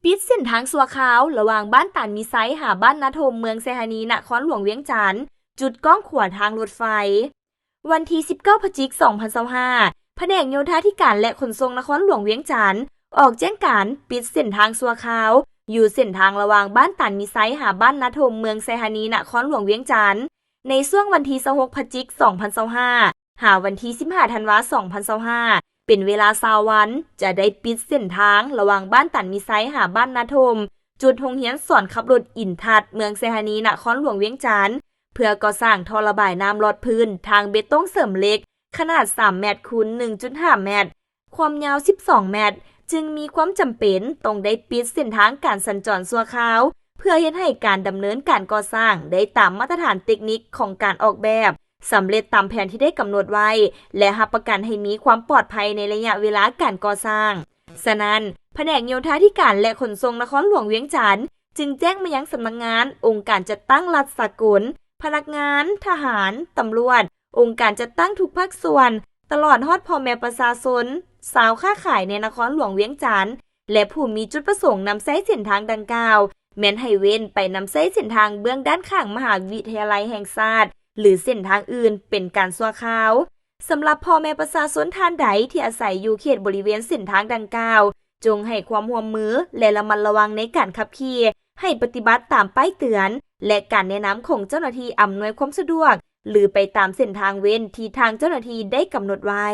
ປິດເສັ້ນທາງຊົ່ວຄາວ ລະຫວ່າງບ້ານຕານມີໄຊ ຫາບ້ານນາທົມ ເມືອງໄຊທານີ ນະຄອນຫຼວງວຽງຈັນ ຈຸດກ້ອງຂົວທາງລົດໄຟ. ວັນທີສິບເກົ້າ ພະຈິກ ສອງພັນຊາວຫ້າ ພະແນກໂຍທາທິການ ແລະ ຂົນສົ່ງນະຄອນຫຼວງວຽງຈັນ ອອກແຈ້ງການປິດເສັ້ນທາງຊົ່ວຄາວ ຢູ່ເສັ້ນທາງລະຫວ່າງບ້ານຕານມີໄຊ ຫາບ້ານນາທົມ ເມືອງໄຊທານີ ນະຄອນຫຼວງວຽງຈັນ ໃນຊ່ວງວັນທີຊາວຫົກ ພະຈິກ ສອງພັນຊາວຫ້າ ຫາວັນທີສິບຫ້າ ທັນວາ ສອງພັນຊາວຫ້າ ເປັນເວລາຊາວວັນ ຈະໄດ້ປິດເສັ້ນທາງລະຫວ່າງບ້ານຕານມີໄຊ ຫາບ້ານນາທົມ ຈຸດໂຮງຮຽນສອນຂັບລົດອິນທັດ ເມືອງໄຊທານີ ນະຄອນຫຼວງວຽງຈັນ ເພື່ອກໍ່ສ້າງທໍ່ລະບາຍນ້ຳລອດພື້ນ ທາງເບຕົງເສີມເຫຼັກ ຂະໜາດສາມແມັດຄູນໜຶ່ງຈຸດຫ້າແມັດ ຄວາມຍາວສິບສອງແມັດ ຈຶ່ງມີຄວາມຈຳເປັນຕ້ອງໄດ້ປິດເສັ້ນທາງການສັນຈອນຊົ່ວຄາວ ເພື່ອເຮັດໃຫ້ການດຳເນີນການກໍ່ສ້າງໄດ້ຕາມມາດຕະຖານເຕັກນິກຂອງການອອກແບບ, ສຳເລັດຕາມແຜນທີ່ໄດ້ກຳນົດໄວ້ ແລະ ຮັບປະກັນໃຫ້ມີຄວາມປອດໄພໃນໄລຍະເວລາການກໍ່ສ້າງ. ສະນັ້ນ, ພະແນກໂຍທາທິການ ແລະ ຂົນສົ່ງນະຄອນຫຼວງວຽງຈັນ ຈຶ່ງແຈ້ງມາຍັງສຳນັກງານ, ອົງການຈັດຕັ້ງລັດສາກົນ, ພະນັກງານ, ທະຫານ, ຕຳຫຼວດ, ອົງການຈັດຕັ້ງທຸກພາກສ່ວນ, ຕະຫຼອດຮອດພໍ່ແມ່ປະຊາຊົນ, ຊາວຄ້າຂາຍໃນນະຄອນຫຼວງວຽງຈັນ ແລະ ຜູ້ມີຈຸດປະສົງນຳໃຊ້ເສັ້ນທາງດັ່ງກ່າວ ແມ່ນໃຫ້ເວັ້ນໄປນຳໃຊ້ເສັ້ນທາງເບື້ອງດ້ານຂ້າງມະຫາວິທະຍາໄລແຫ່ງຊາດ ຫຼື ເສັ້ນທາງອື່ນເປັນການຊົ່ວຄາວ. ສຳລັບພໍ່ແມ່ປະຊາຊົນທ່ານໃດທີ່ອາໄສຢູ່ເຂດບໍລິເວນເສັ້ນທາງດັ່ງກ່າວ, ຈົ່ງໃຫ້ຄວາມຮ່ວມມື ແລະ ລະມັດລະວັງໃນການຂັບຂີ່, ໃຫ້ປະຕິບັດຕາມປ້າຍເຕືອນ ແລະ ການແນະນຳຂອງເຈົ້າໜ້າທີ່ອຳນວຍຄວາມສະດວກ ຫຼື ໄປຕາມເສັ້ນທາງເວັ້ນທີ່ທາງເຈົ້າໜ້າທີ່ໄດ້ກຳນົດໄວ້.